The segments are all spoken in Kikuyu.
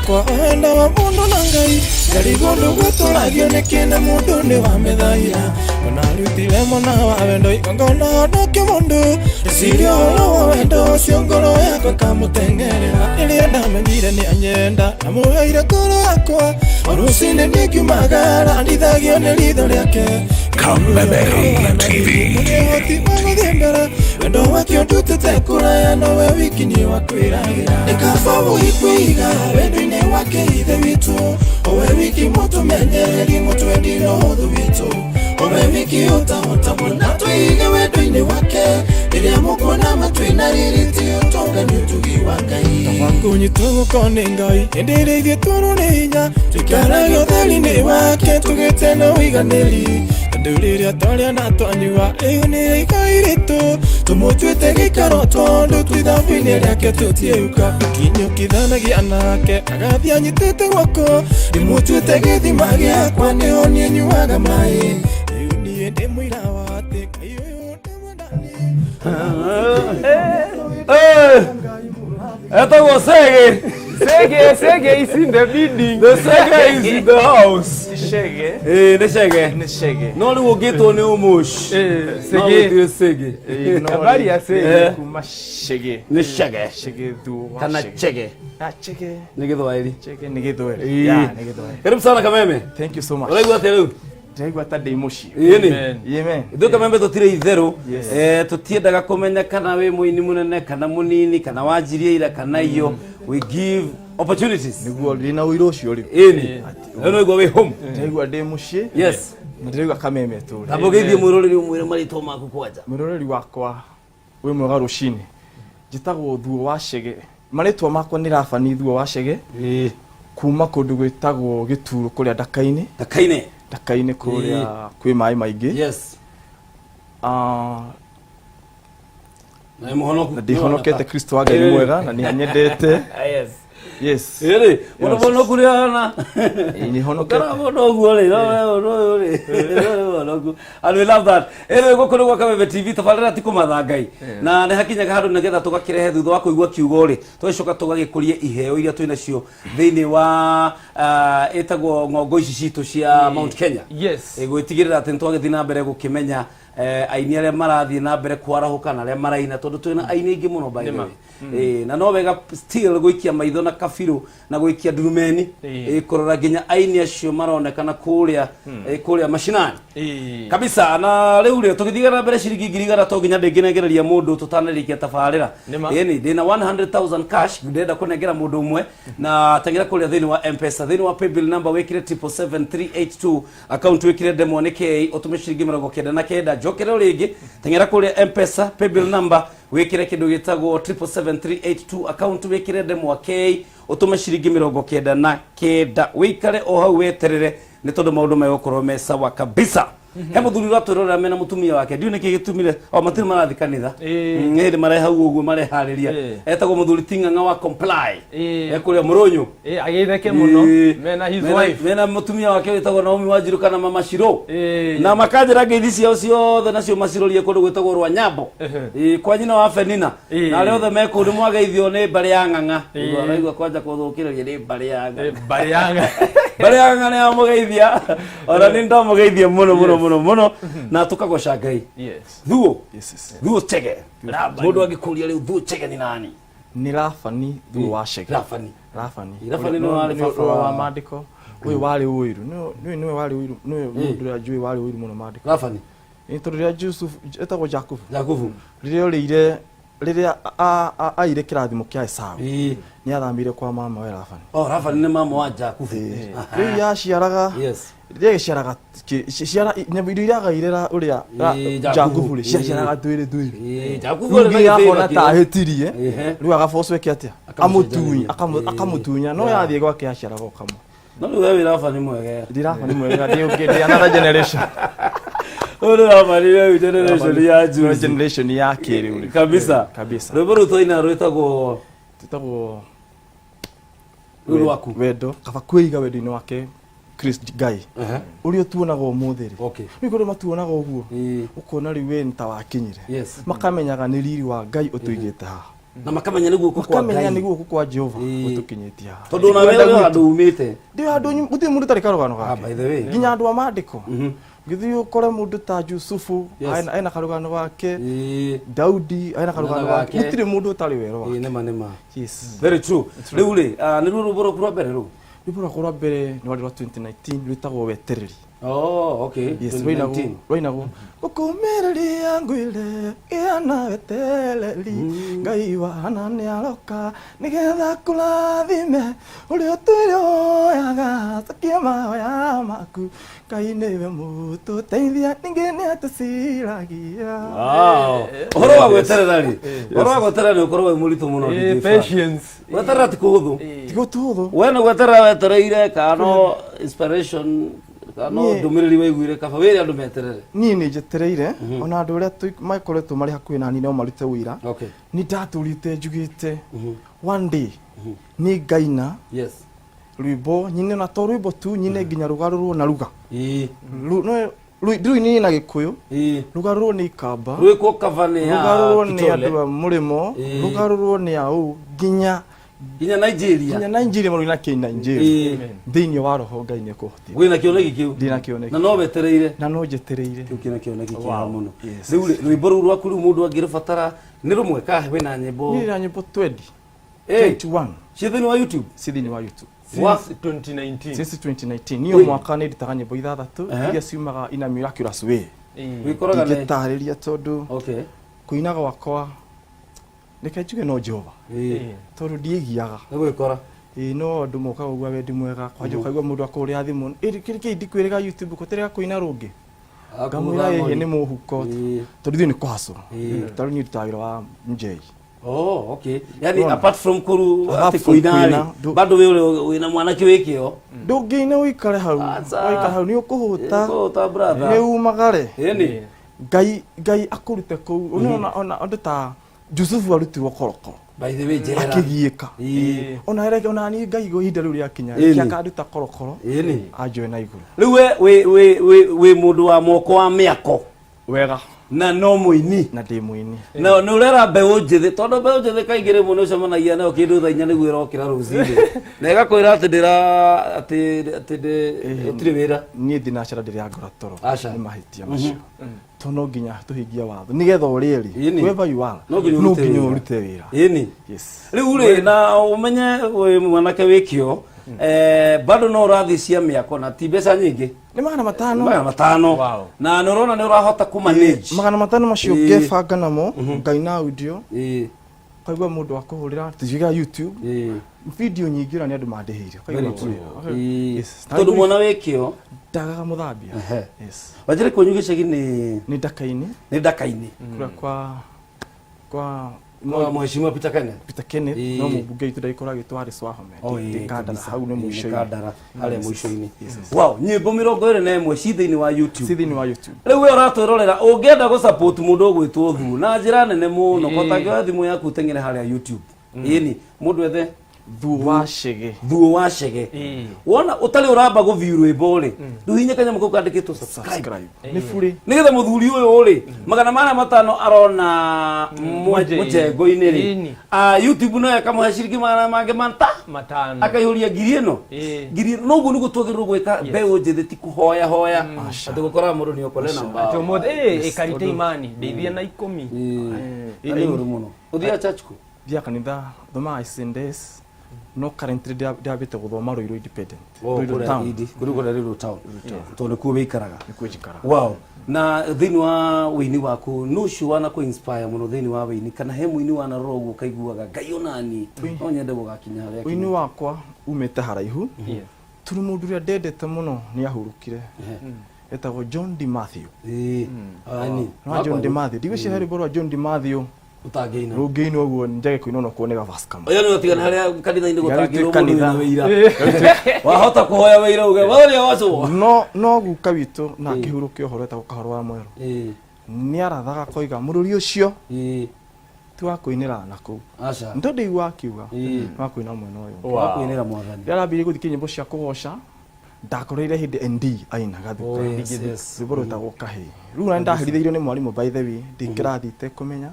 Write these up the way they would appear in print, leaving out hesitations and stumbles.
yakwa wenda wa mũndũ na Ngai ngarigwo ndũgũtũragio nĩkĩ na mũndũ nĩ wamethaira ona rutire mwana wa wendo igongona honoke mũndũ ndeciria ũhoro wa wendo ũcio ngoro yakwa kamũtengerera rĩrĩa ndamenyire nĩ anyenda na mũheire ngoro yakwa o rũcinĩ ndingiumagara ndithagio nĩ ritho rĩake. Kameme TV. Ũhoti wa gũthiĩ mbere wendo wake ũndutĩte kũraya nowe wiki nĩ wa kwĩragĩra nĩ kaba wĩkwĩiga wendo-inĩ wake ithe witũ owe wiki mũtũmenyereri mũtwendi na ũthũ witũ owe wiki ũtahotagwo na twĩige wendo-inĩ wake rĩrĩa mũkuona matwĩna rĩrĩ ti ũtonga nĩ ũtugi wa Ngai kũnyitwo guoko nĩ Ngai hĩndĩ ĩrĩa ithuĩ tworwo nĩ hinya tũikarage ũtheri-inĩ wake tũgĩte na ũiganĩri tondũ rĩrĩa twarĩa na twanyua rĩu nĩ igai ritũ tũmũtuĩte gĩikaro tondũ twĩ ithabu-inĩ rĩake tũtiĩuka kinyũkithanagia nake agathiĩ anyitĩte guoko ndĩmũtuĩte gĩthima gĩakwa nĩho niĩ nyuaga maĩ rĩu niĩ ndĩ mũira wa atĩ Ngai ũyũ ndĩmwendani. Etagwo Sege. Sege, Sege is in the building. The Sege is in the house. Shege. Ĩĩ nĩ Shege. Ni Shege. No rĩu ũngĩtwo nĩ Ũmũci. Eh, No Sege. gũtirĩ Sege. Habari ya Sege Eh. kuma Shege. Nĩ Shege. Shege thu wa Kana Shege. Chege. Ah, Chege. Nĩ Gĩthwaĩri. Chege ni Gĩthweri. Ĩĩ. Yeah, ni Gĩthweri. Karibu sana Kameme. Thank you so much. Ũraigua atĩa rĩu? Ndĩraigua ta ndĩ mũciĩ. Ĩĩ nĩ. Amen. Ithuĩ Kameme tũtirĩ itherũ. Yes. Eh, tũtiendaga kũmenya kana wĩ mũini mũnene kana mũnini kana wanjirie ira kana iyo. We give opportunities. Nĩguo ndĩna ũira ũcio rĩu. Ĩni. Rĩu nĩ ũigua wĩ home. Ndĩraigua ndĩ mũciĩ. Yes. Na ndĩraigua Kameme tũrĩ. Tamba ũgeithie mwĩroreri ũmwĩre marĩtwa maku kwanja. Mwĩroreri wakwa wĩ mwega rũcinĩ. Njĩtagwo Thuo wa Chege. Marĩtwa makwa nĩ Rabani Thuo wa Chege. Ĩĩ. Kuma kũndũ gwĩtagwo Gĩturo kũrĩa Ndaka-inĩ. Ndaka-inĩ. Ndaka-inĩ kũrĩa kwĩ maĩ maingĩ. Yes. Ah, Na nĩ mũhonoku. Na ndĩhonokete Kristo wa Ngai nĩ mwega na nĩ anyendete. Yes. Yes. Ĩrĩ, mũndũ mũhonoku nĩ ahana. Ĩĩ, nĩhonokete. Ũkora mũndũ ũguo rĩ, no we ũndũ ũyũ rĩ, ũyũ mũhonoku. And we love that. Anyway, gũkũ nĩ gwa Kameme TV, tabarĩra ti kũmatha Ngai. Na nĩ hakinyaga handũ nĩgetha tũgakĩrehe thutha wa kũigua kiugo rĩ, tũgagĩcoka tũgagĩkũria iheo iria twĩ nacio thĩinĩ wa ah, ĩtagwo ng'ongo ici citũ cia Mount Kenya. Yes. Ĩ, gwĩtigĩrĩra atĩ nĩ twagĩthiĩ na mbere gũkĩmenya eh, aini arĩa marathiĩ na mbere kwarahũka na arĩa maraina tondũ twĩna aini aingĩ mũno by the way. Ĩ, na no wega still gũikia maitho na kabirũ na gũikia ndurumeni. Ĩ. Ĩ, kũrora nginya aini acio maronekana kũrĩa ĩ, kũrĩa mashinani Ĩĩ. kabisa. Na rĩu rĩ tũgĩthiaga na mbere ciringi 100,000 to nginya ndĩngĩnengereria mũndũ tũtanarĩkia tabarĩra. Nĩma. Ĩni ndĩna 100,000 cash ndĩrenda kũnengera mũndũ ũmwe na tengera kũrĩa thĩinĩ wa Mpesa, thĩinĩ wa paybill number wĩkĩre 777382, account wĩkĩre ndemwa nĩ K, ũtũme ciringi 99. Njokere o rĩngĩ, tengera kũrĩa Mpesa, paybill number wĩkĩre kĩndũ gĩtagwo 777382, account wĩkĩre ndemwa K, ũtũme ciringi 99. Wĩikare o hau weterere nĩ tondũ maũndũ megũkorwo me sawa kabisa. He mũthuri ũratwĩrorera mena mũtumia wake, ndiũ nĩkĩ gĩtumire o matirĩ marathiĩ kanitha. Ĩĩ. Nĩ hĩndĩ mare hau ũguo mareharĩria. Ĩĩ. Etagwo mũthuri Ting'ang'a wa Comply. Ĩĩ. Ekũrĩa Mũrũnyũ. Ĩĩ, agĩtheke mũno. Ĩĩ. Mena his wife. Mena mũtumia wake wĩtagwo Naomi Wanjiru kana Mama Shiro. Ĩĩ. Na makanjĩra ngeithi ciao ciothe nacio macirorie kũndũ gwĩtagwo Rwanyambo. Ĩĩ, kwa nyina wa Fenina. Ĩĩ. Na arĩa othe me kũu nĩ mwageithio nĩ mbarĩ ya Ng'ang'a. Ĩĩ. Araigua kwanja kũthũkĩrĩria nĩ mbarĩ ya Ng'ang'a. Mbarĩ ya Ng'ang'a. Mbarĩ ya Ng'ang'a nĩ yamũgeithia. Ona nĩ ndamũgeithia mũno mũno mũno mũno na tũkagoca Ngai. Yes. Thuo. Yes. Thuo Chege. Mũndũ angĩkũria rĩu Thuo Chege nĩ nani? Nĩ Rabani Thuo wa Chege. Rabani. Rabani. Rabani nĩwe warĩ baba wa maandĩko. Ũyũ warĩ ũiru. Nĩwe nĩwe warĩ ũiru. Nĩwe mũndũ ũrĩa njũĩ warĩ ũiru mũno maandĩko. Rabani. Nĩ tondũ rĩrĩa Yusuf etagwo Jakubu. Jakubu. Rĩrĩa orĩire rĩrĩa aire kĩrathimo kĩa Esau. Ĩĩ. Nĩ athamire kwa mama we Labani. Oh, Rabani nĩ mama wa Jakubu. Rĩu yaciaraga rĩrĩa ĩgĩciaraga ciara nyamũ irio iria agaire ũrĩa Ĩĩ, Jakubu. Jakubu rĩ ciaciaraga twĩrĩ twĩrĩ. Ĩĩ, Jakubu Rĩu arĩ na nginya gĩthĩna akona ta kĩo. ahĩtirie Ehe. rĩu agabocwo eke atĩa? Akamũcenjanĩria. Amũtunya akamũtunya no yathiĩ gwake yaciaraga o kamwe. No rĩu we wĩ Rabani mwega. Ndi Rabani mwega, ndĩ ũngĩ, ndĩ another generation. Ũyũ nĩ Rabani rĩu generation ya juzi. Generation ya kĩrĩu rĩu. Kabisa. Kabisa. Rwĩmbo rũu twaina rwĩtagwo Twĩtagwo rũu rwaku. Wendo kaba kwĩiga wendo-inĩ wake Christ Ngai ũrĩa ũtuonaga ũmũthĩ rĩ. Rĩu korwo matuonaga ũguo ũkona rĩu we nĩ ta wakinyire. Makamenyaga nĩ riri wa Ngai ũtũigĩte haha. Na makamenya nĩ guoko kwa Makamenya Ngai. nĩ guoko kwa Jehova Ĩĩ. gũtũkinyĩtie haha. Tondũ ona we wĩ handũ umĩte. Ndĩ handũ gũtirĩ mũndũ ũtarĩ karũgano Ah, gake. by the way. Nginya andũ a maandĩko, gĩthiĩ ũkore mũndũ ta Jusufu, Yes. ena karũgano gake. Ĩĩ. Daudi ena karũgano gake. gake. Gũtirĩ mũndũ ũtarĩ wero wake. Ĩĩ, nĩma nĩma. Yes. Very true. Rĩu rĩ, nĩ ruo rwĩmbo rwaku rwa mbere rũu? Rwĩmbo rwakwa rwa mbere nĩ rwarĩ rwa 2019, rwĩtagwo Wetereri. Oh, okay. Yes, 2019. rwainagwo rwainagwo gũkũmĩrĩria ngwĩre gĩa na wetereri, Ngai wa Hana nĩ aroka nĩgetha kũrathime ũrĩa ũtwĩre oyaga, cokia mahoya maku, Ngai nĩwe mũtũteithia, ningĩ nĩ atũciragia. Wow. Ũhoro wa gweterera rĩ, ũhoro wa gweterera nĩ ũkorwo wĩ mũritũ mũno, DJ Frank. Patience. Gweterera ti kũhũthũ. Ti gũtũthũ. We nĩ gweterera wetereire kana no inspiration kana no ndũmĩrĩri waiguire kaba wĩre andũ meterere? Niĩ nĩ njetereire, ona andũ arĩa makoretwo marĩ hakuhĩ nani no marute ũira. Okay. Nĩ ndatũrĩte njugĩte one day nĩ ngaina rwĩmbo, nyine na to rwĩmbo tu, nyine nginya rũgarũrwo na ruga. No ndĩrũinĩre na Gĩkũyũ, rũgarũrwo nĩ Ikamba, Rwĩkwo cover nĩ ya rũgarũrwo nĩ Kitole. andũ a mũrĩmo, rũgarũrwo nĩ a ũ nginya Nginya Nigeria. Nginya Nigeria marũina kĩ Nigeria. Thĩinĩ wa roho Ngai nĩ ekũhotithia. Wĩna kĩoneki kĩu? Ndĩna kĩoneki. Na no wetereire? Na no njetereire. Kĩu kĩna kĩoneki kĩega mũno. Rĩu rĩ, rwĩmbo rũu rwaku rĩu mũndũ angĩrũbatara nĩ rũmwe ka wĩna nyĩmbo? Niĩ ndĩna nyĩmbo 20. Eh. 21. Ciĩ thĩinĩ wa YouTube? Ciĩ thĩinĩ wa YouTube. Since 2019. Since 2019. Niĩ o mwaka nĩ ndutaga nyĩmbo ithathatũ iria ciumaga in a miraculous way. Wĩkoraga nĩ Ndingĩtarĩria tondũ Okay. kũina gwakwa reke njuge no Jehova. Tondũ ndiĩgiaga. Nĩ gwĩkora. Ĩĩ, no andũ mokaga ũguo wendi mwega kwanja ũkaigua mũndũ akũrĩa thimũ, "Ĩ, kĩrĩ ndikwĩrĩga YouTube gũtirĩ kũina rũngĩ." Ngamwĩra ĩhĩ nĩ mũhuko, tondũ ithuĩ nĩ kũhacwo. Tarĩu niĩ ndutaga wĩra wa njei. Oh, okay. Yani Unaona? apart from kuru Apart ati from kuina kuina, rĩ, bado we wĩna mwanake wĩ kĩo. Ndũngĩina ũikare hau. Aca. Waikara hau nĩ ũkũhũta. Ũkũhũta, brother. Nĩ umagare. Ĩni. Ngai akũrute kũu. Ona ona andũ ta Jusufu arutirwo korokoro. By the way, njera. Akĩgiĩka. Ĩĩ. Ona reke ona niĩ Ngai ihinda rĩu rĩakinya, Ĩni. reke akanduta korokoro. Ĩni. Anjoe na igũrũ. Rĩu we wĩ mũndũ wa moko wa mĩako. Wega. Na no mũini. Na ndĩ mũini. Na nĩ ũrera mbeũ njĩthĩ, tondũ mbeũ njĩthĩ kaingĩ rĩmwe nĩ ũcemanagia nayo kĩndũ thaa inya nĩguo ĩrokĩra rũcinĩ. Na ĩgakwĩra atĩ ndĩra atĩ atĩ ndĩ gũtirĩ wĩra. Niĩ thinacara ndĩrĩa ngora toro. Aca. Nĩ mahĩtia macio. To no nginya tũhingie watho nĩgetha ũrĩe rĩ, Ĩni. whoever you are, No nginya no ũrute nginya wĩra. ũrute wĩra. Ĩni. Yes. Rĩu rĩ, na ũmenye wĩ mwanake wĩ kĩo, bado no ũrathiĩ cia mĩako na ti mbeca nyingĩ. Nĩ 500. 500. Wow. Na nĩ ũrona nĩ ũrahota kũ manage. 500 macio Ĩĩ. ngebanga namo ngaina audio. Ĩĩ. Ukaigua mũndũ akũhũrĩra tujuga YouTube. Ĩĩ. Video nyingĩ ona nĩ andũ mandĩhĩire. Ukaigua Very true. ũrĩa. Ĩĩ. Yes. Tondũ mwana wĩ kĩo. Ndagaga mũthambia. Ehe. Yes. Wanjĩrĩ kwanyu gĩcagi nĩ Nĩ Ndaka-inĩ. Nĩ Ndaka-inĩ. Kũrĩa kwa Kwa Mheshimiwa Peter Kenneth. Peter Kenneth, Ĩĩ. no mũmbunge witũ ndagĩkorwo agĩtwo Harris Wahome. Oh, Ndĩ ĩĩ, Kandara, kabisa. hau nĩ Ĩĩ, nĩ mũico-inĩ. Kandara, harĩa Yes. mũico-inĩ. Yes. Wow, nyĩmbo 21 ci thĩinĩ wa YouTube. Ci thĩinĩ wa YouTube. Rĩu we ũratwĩrorera ũngĩenda gũ support mũndũ ũgwĩtwo Thuo na njĩra nene mũno, kotangĩoya thimũ yaku ũteng'ere harĩa YouTube. Ĩni, mũndũ ethe Thuo wa Chege. Thuo wa Chege. Wona ũtarĩ ũramba gũ view rwĩmbo rĩ, rĩu hinya kanyamũ kau kandĩkĩtwo subscribe. Subscribe. Nĩ bure. Nĩgetha mũthuri ũyũ rĩ, 405 arona mũjengo-inĩ rĩ. Ĩni. YouTube no ĩkamũhe ciringi magana mangĩ mata 5. Akaihũria ngiri ĩno. Ngiri ĩno. Noguo nĩguo twagĩrĩirwo gwĩka mbeũ njĩthĩ, ti kũhoya hoya. Atĩ gũkoraga mũndũ nĩ okore na mbao. Atĩ ũmũthĩ, ĩkarite imani, ndeithia na 10. Na nĩ ũru mũno. Ũthiaga church kũ? Thiaga kanitha, thomaga Sundays, no currently ndĩambĩte gũthoma Ruiru Independent. Oh, Ruiru kũrĩa Town. Indi, kũrĩa kũrĩa Ruiru Town. Tondũ nĩkuo wĩikaraga. Nĩkuo njikaraga. Wow. Na thĩinĩ wa wĩini waku, nũ ũcio wana kũ inspire mũno thĩinĩ wa wĩini, kana he mũini wanarora ũguo ũkaiguaga Ngai onani no nyende gũgakinya harĩa Ũini akinyĩte? wakwa umĩte haraihu. Yes. Tondũ mũndũ ũrĩa ndendete mũno nĩ ahurũkire. Etagwo John D. Matthew. Ĩĩ. Ani. No John D. Matthew. Ndigwĩciria he rwĩmbo rwa John D. Matthew Ũtangĩina. rũngĩinwo ũguo njage kũina onokorwo nĩ gavaci kamwe. Ũyũ nĩ ũtigana harĩa kanitha-inĩ gũtangĩrwo mũndũ Kanitha. wĩna wĩira. Wahota kũhoya wĩira uge, "Waria wacwo." No guka witũ na akĩhurũkia ũhoro etagwo Kahoro wa Mwerũ. Nĩ arathaga akoiga mũrũri ũcio ti wa kũinĩra na kũu. Aca. Nĩ tondũ ndaigua akiuga, nĩ wa kũina mwena ũyũ. Wa kũinĩra mwathani. Rĩrĩa arambĩrĩirie gũthikia nyĩmbo cia kũgoca, ndakoreire hĩndĩ ND ainaga thuka. Oh, yes, yes. Rwĩmbo rwĩtagwo Kahĩĩ. Rĩu na nĩndaherithĩirio nĩ mwarimũ by the way, ndĩ kĩrathi itekũmenya.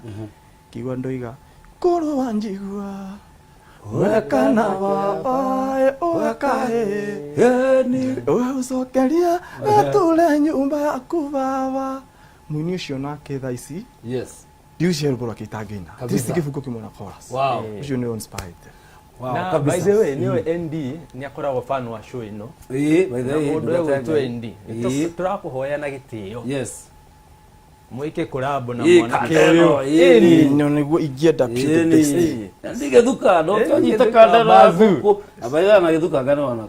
Ngĩigua ndoiga, Korwo wanjigua wekana baba ũgakaĩ Ĩni. ũcokeria gatũre nyũmba yaku baba. Mũini ũcio nake thaa ici Yes. ndiucia rwĩmbo rwake itangĩina. Kabisa. At least kĩbungo kĩmwe na chorus. Wow. Ũcio nĩ inspired. Wow, Na by kabisa. the way, nĩwe ND nĩ akoragwo fan wa show ĩno. Ĩĩ, by the Na way, mũndũ ndungata ya egwĩtwo Ngai. ND. Ĩĩ. Tũrakũhoya na gĩtĩo. Yes. Mwĩke kũrambo na Ĩĩ, mwanake kandero, ũyũ. ĩĩ. Ĩni. No nĩguo ingĩenda piũ the best. Ĩni. Ndigĩthuka, no Ĩĩ, tonyita gĩthuka, kandero bazu. gũkũ. Abaitha na gĩthuka ngano wana.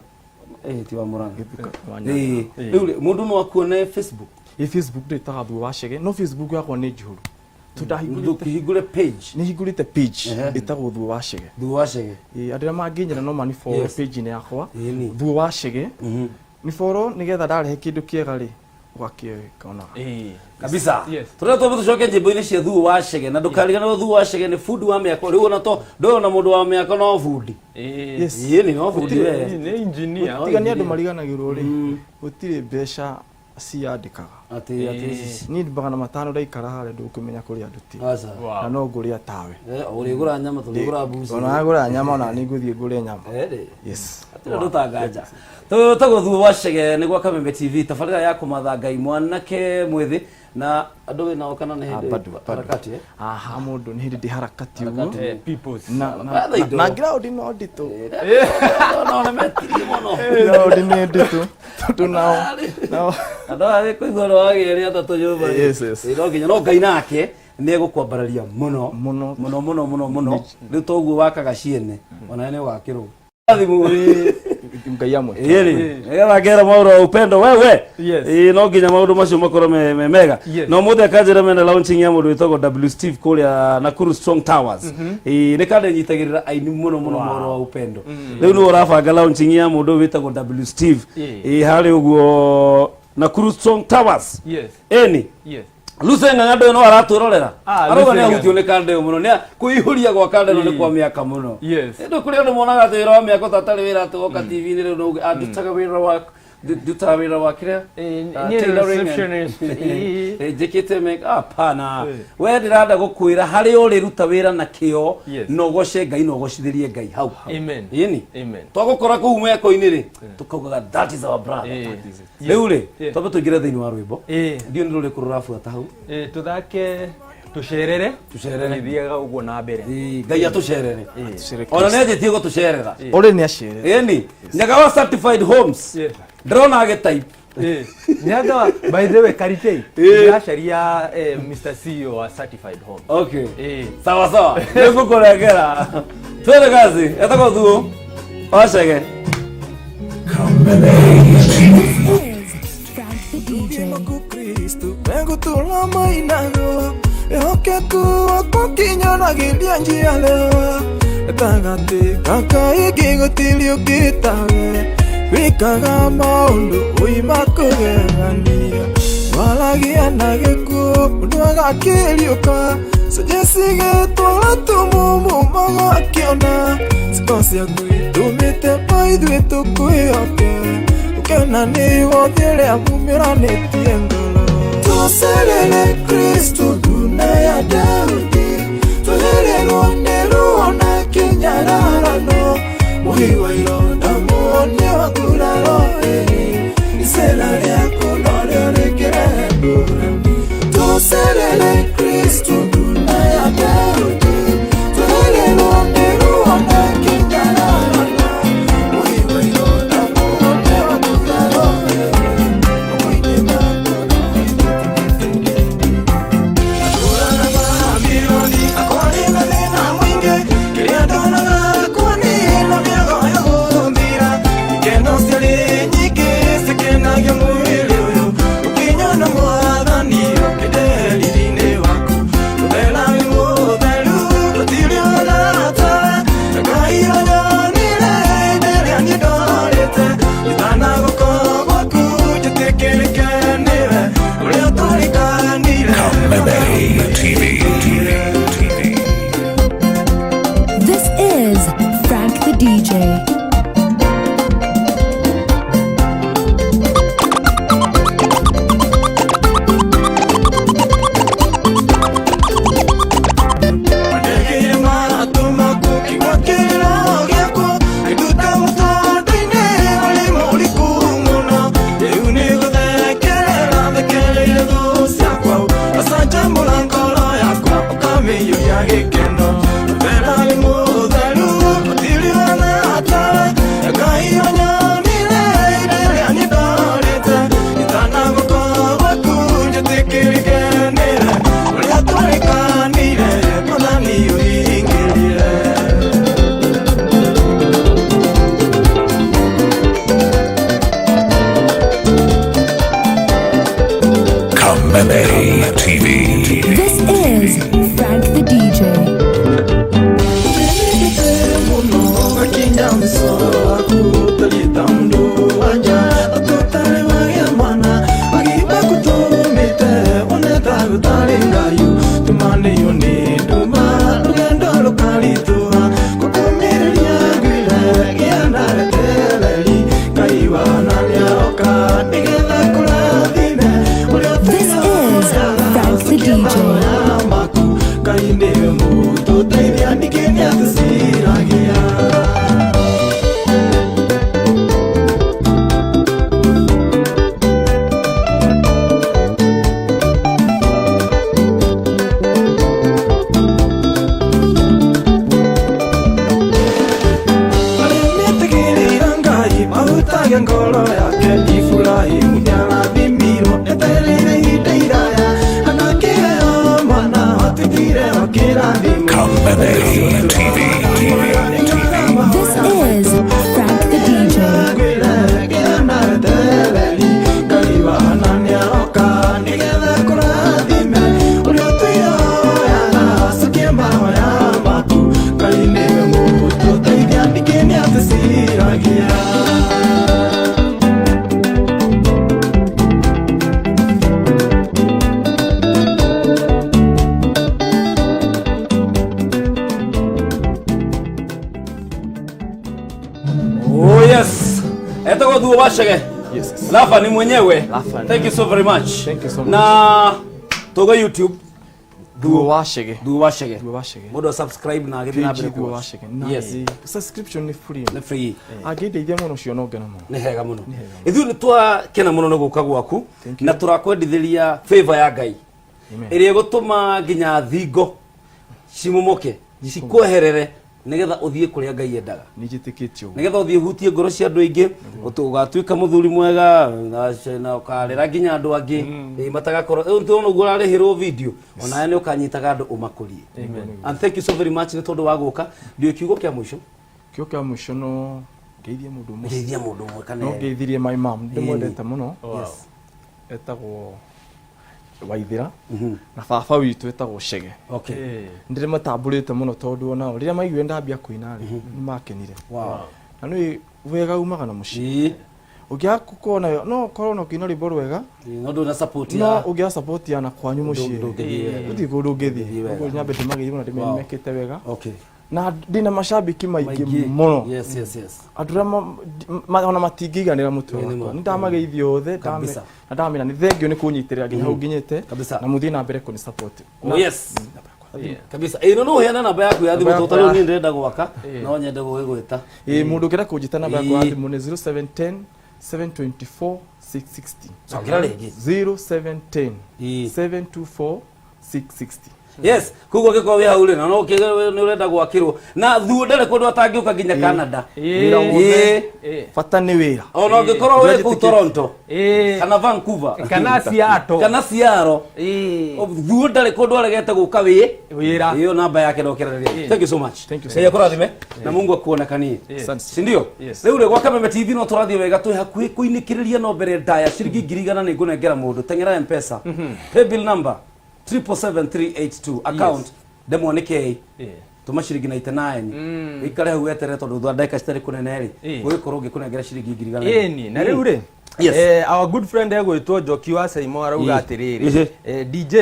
Ĩĩ, ti wa Murang'a. Gĩthuka wa Nyandarua. Ĩĩ. Rĩu rĩ, mũndũ no akuone Facebook. Ĩ Facebook ndĩtaga Thuo wa Chege no Facebook yakwa nĩ njihũru. Tondũ ndahingũrĩte Ndũkĩhingũre page. nĩ hingũrĩte page Ehe. ĩtagwo Thuo wa Chege. Thuo wa Chege. Ĩ andũ arĩa mangĩnyenda no mani follow Yes. page-inĩ yakwa Ĩni. Thuo wa Chege. Ni follow nĩgetha ndarehe kĩndũ kĩega rĩ ũgakĩonaga. Ĩĩ. Kabisa. Yes. Tũrĩa twambe tũcoke nyĩmbo-inĩ cia Thuo wa Chege na ndũkariganĩrwo Thuo wa Chege nĩ bundi wa mĩako. Rĩu ona to ndũyona mũndũ wa mĩako no bundi. Ĩĩ. Yes. Ĩĩ, nĩ no bundi we. Nĩ engineer. Tiga nĩ andũ mariganagĩrwo rĩ gũtirĩ mbeca ciandĩkaga. Atĩ atĩ ici. Niĩ 500 ndaikara harĩa ndũkũmenya kũrĩa ndutire. Aca. Wow. Na no ngũrĩa tawe. Ũrĩgũra nyama tũrĩgũra mbuci. Ona wagũra nyama ona nĩ ngũthiĩ ngũre nyama. Ĩrĩ. Yes. Atirĩ ũndũ tanganja. Tũtagwo Thuo wa Chege nĩ gwa Kameme TV tabarĩra ya kũmatha Ngai mwanake mwĩthĩ na andũ wĩ nao kana nĩ Ah, hĩndĩ bado, bado. harakati eh? Aha mũndũ nĩ hĩndĩ ndĩ harakati ũguo. Harakati. Eh, peoples. Na na Batha indo. na ground no nditũ. No nĩ metirie mũno. Ground nĩ nditũ tondũ nao nao Andũ aya kũigua nĩ wagĩa arĩa atatũ nyũmba. Yes, yes. Ĩ, no nginya no Ngai nake nĩ egũkwambararia mũno Mũno. mũno mũno mũno mũno rĩu toguo wakaga ciene ona nĩ ũgakĩrwo thimũ Ngai amwe. ĩrĩ nĩgetha ngera maũndũ wa upendo wewe. Yes. Ĩĩ, no nginya maũndũ macio makorwo me mega. Yes. No mũthĩ akanjĩra mena launching ya mũndũ wĩtagwo W Steve kũrĩa Nakuru Strong Towers. Ĩĩ, nĩ kanda ĩnyitagĩrĩra aini mũno mũno maũndũ wa upendo. Rĩu nĩwe ũrabanga launching ya mũndũ ũyũ wĩtagwo W Steve. Ĩĩ. Ĩĩ, harĩ ũguo Nakuru Strong Towers. Yes. Ĩni. Yes. Lucy Ng'ang'a ndũyũ no aratwĩrorera. Ah, Arauga Lucy nĩ ahutio nĩ kanda ĩyo mũno. Nĩ kũihũria gwa kanda ĩno nĩ kwa mĩaka mũno. Yes. Ĩndũ kũrĩ andũ monaga atĩ wĩra wa mĩako ta atarĩ wĩra atĩ woka TV-inĩ rĩu no uge, "Ah, ndutaga wĩra wa ndutaga wĩra wa kĩrĩa?" Eh, Ah, niĩ tailoring and- receptionist. Ĩĩ. Eh, njĩkĩte make hapana. We ndĩrenda gũkwĩra harĩa ũrĩruta wĩra na kĩo Yes. na ũgoce Ngai na ũgocithĩrie Ngai hau hau. Amen. Ĩni. Amen. Twagũkora kũu mĩako-inĩ rĩ tũkaugaga that is our brother. Ĩĩ. Rĩu rĩ Yeah. twambe tũingĩre thĩinĩ wa rwĩmbo. Ĩĩ. Ndiũ nĩ rũrĩkũ rũrabuata hau. Ĩĩ, tũthake tũcerere. Tũcerere. Tũgĩthiaga ũguo na mbere. Ĩĩ, Ngai atũcerere. Tũcerere Ona nĩ anjĩtie gũtũcerera. Ũrĩ nĩ acerete. Ĩni, Nyaga wa certified homes. Yes. Ndĩrona agĩtype. Ĩĩ. Nyaga, by the way, Karitei, Ĩĩ. ndĩracaria Mr. CEO wa Certified Home. Okay. Ĩĩ. Sawa sawa. Nĩngũkũrengera. Twende kazi. Etagwo Thuo wa Chege. Kameme TV. Is Frank the DJ. Kristo megũtũra mainago ehokeku wakwa kinyanagĩria njiarĩwa gatagatĩ gakaingĩ gũtirĩ ũngĩ tawe wĩkaga maũndũ ũima kũgegania waragia na gĩkuũ mũndũ agakĩriũka cũnjĩ cigĩtwara tumumu magakĩona ciko ciaku itũmĩte maithuĩ tũkwĩhoke ũkena nĩ wothe ũrĩa mumĩranĩtie ngoro tũcerere Kristo nguna ya Daudi tũhererwo nĩ ruo na kĩnyararano mũhi wa ironda muonia wa nguraro ĩĩ icera rĩaku norĩo rĩkĩrehe ngũrani tũcerere Kristo nguna ya Daudi tũhererwo nĩ ruo na kĩnyararano mũhi wa ironda muonia wa nguraro ĩĩ mũini maku no ya gĩkeno Wena nĩ mũtheru gũtirĩ na tawe Ngai anyonire rĩrĩa niĩ ndorĩte Itanagũkorwo gwaku njĩtĩkĩrĩkenĩre Ũrĩa twarĩkanire Mwathani ũhingĩrie. Kameme TV. This is Frank the DJ. Gakinya mũcoro waku ũtariĩ ta mũndũ wanja ũtũtarĩ wagĩa mwana magimba kũtũmĩte one ta gũtarĩ ngayu tumanĩio nĩ nduma rũgendo rũkaritũha gũkũmĩrĩria ngwĩre gĩa na wetereri Ngai wana nĩaroka nĩgetha kũrathime ũrĩa This is Frank the DJ. maku Ngai nĩwe mũtũteithia ningĩ nĩatũciragia. Arĩmĩtigĩrĩra Ngai mahutagia ngoro yake Iburahĩmu nĩarathimirwo etereire ihinda iraya anakĩheo mwana watuĩkire wa kĩrathimo. Kameme TV. This is Frank the DJ. Ngwĩre gĩa na wetereri Ngai wana nĩaroka nĩgetha kũrathime ũrĩa ũtũire ũhoyaga acokie mahoya maku Ngai nĩwe mũtũteithia ningĩ nĩatũciragia. Oh yes. Etagwo Thuo Wacege. Yes. Lafa ni mwenyewe. Lafa ni- Thank you so very much. Thank you so much. Na tuge YouTube Thuo Wacege. Thuo Wacege. Thuo Wacege. Mũndũ subscribe na agĩthiĩ na mbere Page Thuo kũ- Wacege. Na Yes. subscription nĩ free. Nĩ free. Angĩndeithia mũno ũcio no ngena mũno. Nĩ hega mũno. Ithuĩ nĩ twakena mũno nĩ gũka gwaku na tũrakwendithĩria favor ya Ngai Amen. ĩrĩa ĩgũtũma nginya thingo cimomoke cikweherere nĩgetha ũthiĩ kũrĩa Ngai endaga. Nĩ njĩtĩkĩtie ũguo. Nĩgetha ũthiĩ hutie ngoro cia andũ aingĩ ũgatuĩka mũthuri mwega na ũkarera nginya andũ angĩ matagakorwo rĩu nĩtũrona ũguo ũrarĩhĩrwo video onawe nĩ ũkanyitaga andũ ũmakũrie. And thank you so very much nĩ tondũ wa gũka. Ndiũĩ kiugo kĩa mũico. Kĩo kĩa mũico no ngeithie mũndũ ũmwe. Ngeithia mũndũ ũmwe kana No erĩ. ngeithirie my mom ndĩmwendete mũno. Yes. Etagwo Waithĩra na baba witũ etagwo Chege. Okay. Ndĩrĩmatambũrĩte mũno tondũ onao rĩrĩa maiguire ndambia kũina rĩ nĩ makenire. Wow. Na nĩ wega umaga na mũciĩ. Ĩĩ. Ũngĩaga gũkorwo nayo no ũkorwo na ũkĩina rwĩmbo rwega No ndũrĩ na support no ya ũngĩaga support ya na kwanyu mũciĩ ndũngĩthiĩ wega. gũtirĩ kũndũ Ndũngĩthiĩ ũngĩthiĩ. wega. Ũguo nyambe ndĩmageithie mũno ndĩmere Wow. nĩmekĩte wega. Okay. Na ndĩna macambĩki maingĩ Maingĩ. mũno. Yes, yes, yes. Andũ arĩa ona matingĩiganĩra mũtwe Ĩĩ, nĩ wakwa ma. nĩ ndamageithia othe Kabisa. na ndamera nĩ thengio nĩ kũnyitĩrĩra nginya hau nginyĩte Kabisa. na mũthiĩ na mbere kũni support. Oh yes. Kabisa. Ĩno no ũheane namba yaku ya thimũ Namba tondũ yakwa tarĩu ya- niĩ ndĩrenda gwaka no nyende gũgĩgwĩta. Ĩĩ mũndũ ũngĩenda kũnjĩta namba yakwa ya Ĩĩ. thimũ nĩ 0710 724 660. Cokera rĩngĩ. 0710 Ĩĩ. 724 660. Yes, koguo angĩkorwo wĩ hau rĩ na no ũkĩge nĩ ũrenda gwakĩrwo na Thuo ndarĩ kũndũ atangĩũka nginya Canada. Wĩra wothe Ĩĩ. bata nĩ wĩra. Ona ũngĩkorwo wĩ kũu Ndĩretĩkĩtie. Toronto Ĩĩ. kana Vancouver Kana Seattle. kana Seattle. Ĩĩ. Thuo ndarĩ kũndũ aregete gũka wĩ Wĩra. Hiyo namba yake ndokereria. Thank you so much. Thank you so Ngai akũrathime na Mungu akuonekanie. Asante. Si ndio? Yes. Rĩu rĩ gwa Kameme TV no tũrathiĩ wega twĩ hakuhĩ kũinĩkĩrĩria no mbere ndaya ciringi 100,000 nĩ ngũnengera mũndũ teng'era M-Pesa. Paybill number 777382 account ndemwa nĩ K. Tũma ciringi 99 wĩikare hau weterere tondũ thutha wa ndagĩka citarĩ kũnene rĩ Ĩĩ. gũgĩkorwo ngĩkũnengera ciringi 100,000. Ĩni, na rĩu rĩ Yes. Our good friend egwĩtwo Njoki wa Saimo arauga Ĩĩ. atĩrĩrĩ Ĩhĩ. DJ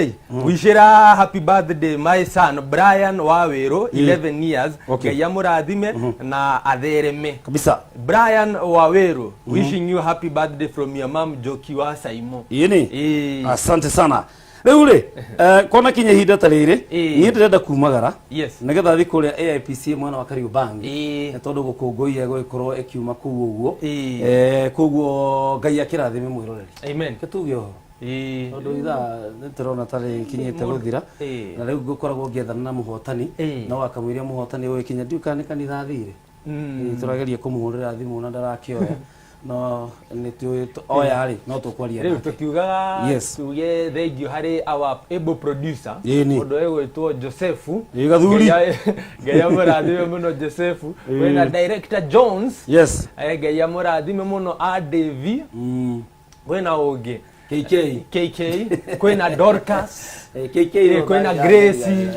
wicĩra happy birthday my son Brian wa Wĩrũ 11 years. Okay. Ngai amũrathime na athereme. Kabisa. Brian wa Wĩrũ wishing you happy birthday from your mom Njoki wa Saimo. Ĩni. Ĩĩ. Asante sana. Rĩu rĩ kona kinya ihinda ta rĩrĩ Ĩĩ. niĩ ndĩrenda kumagara Yes. nĩgetha thiĩ kũrĩa AIPC mwena wa Kariobangi Ĩĩ. nĩ tondũ gũkũngũiya gũgĩkorwo ĩkiuma kũu ũguo Ĩĩ. Koguo Ngai akĩrathime mwĩroreri Amen. Ke tuge ũhoro. Ĩĩ. Tondũ ithaa nĩ tũrona ta rĩkinyĩte gũthira. Ĩĩ. Na rĩu ngũkoragwo ngĩethana na mũhotani. Ĩĩ. No akamwĩria mũhotani ũyũ kinya ndiũ kana nĩ kanitha athire. Ĩĩ, tũrageria kũmũhũrĩra thimũ na ndarakĩoya, no nĩ tũĩ oya rĩ, no tũkwaria Rĩu nake. Tũkiugaga tuge thengio harĩ our able producer, Ĩni. mũndũ egwĩtwo Josefu. Ĩ, gathuri. Ngai amũrathime mũno Josefu. Kwĩna director Jones. Ngai amũrathime mũno a Davy. Kwĩna ũngĩ? KK. KK, kwĩna Dorcas. KK. Kwĩna Grace.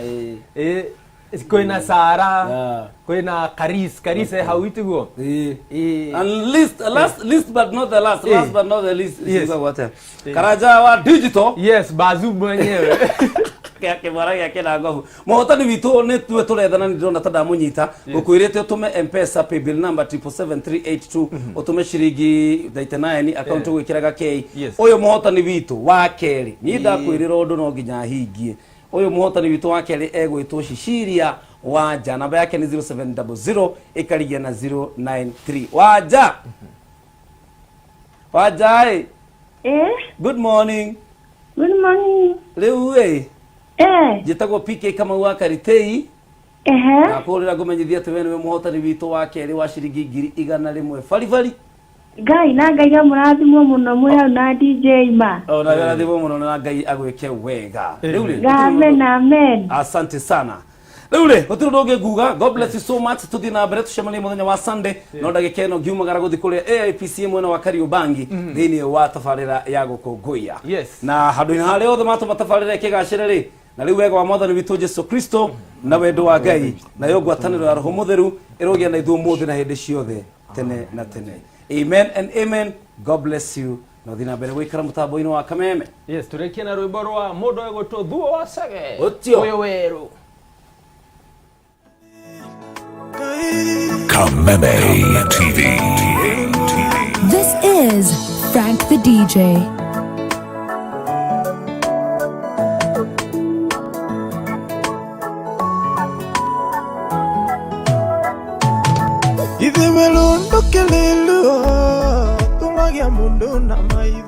Kwĩna Sara. Kwĩna Karis. Karis hau itiguo. And least, last, least but not the last, last but not the least, ciugagwo atĩa? Eh. Karanja wa digital. Yes, bazu mwenyewe. Kĩmwana gĩake na ngobu. Mũhotani witũ nĩ tuwe tũrethana, nĩ ndĩrona ta ndamũnyita. Ngũkwĩrĩte ũtũme Mpesa paybill number 777382, ũtũme ciringi 39, account ũgwĩkĩraga K. Ũyũ mũhotani witũ wa kerĩ, niĩ ndakwĩrĩra ũndũ no nginya hingie. Ũyũ mũhotani witũ wa kerĩ egwĩtwo Cecilia Wanja, namba yake nĩ 0700 ĩkarigia na 093. Wanja, Wanja ĩ. Eh, Good morning. Good morning. Rĩu ĩ, njĩtagwo PK Kamau wa Karitei. Ehe. Nakũrĩra ngũmenyithia atĩ we nĩwe mũhotani witũ wa kerĩ wa ciringi 100,000 baribari. Ngai na Ngai amũrathimwo mũno mwĩ hau na DJ ma. Ona we rathimwo mũno na Ngai agwĩke wega. Rĩu rĩ, Amen, amen. Asante sana. Rĩu rĩ, gũtirĩ ũndũ ũngĩ nguga. God bless you so much. Tũthiĩ na mbere, tũcemanie mũthenya wa Sunday. No ndagĩka ĩno ngiumagara gũthiĩ kũrĩa AIPCA mwena wa Kariobangi thĩinĩ wa tabarĩra ya gũkũngũiya. Na handũ-inĩ harĩa othe matũma tabarĩra ĩkĩgacĩre rĩ, na rĩu wega wa mwathani witũ Jesu Kristo na wendo wa Ngai nayo ngwatanĩro ya Roho Mũtheru ĩrogĩa na ithuĩ ũmũthĩ na hĩndĩ ciothe tene na tene. Amen and amen. God bless you. Na ũthiĩ na mbere gũikara mũtambo-inĩ wa Kameme. Yes, tũrĩkie na rwĩmbo rwa mũndũ egwĩtwo Thuo wa Cage. Ũtio. Ũyũ werũ. Kameme TV. This is Frank the DJ. Ithe werũ ndũkĩrĩruo tũragia mũndũ na maitho.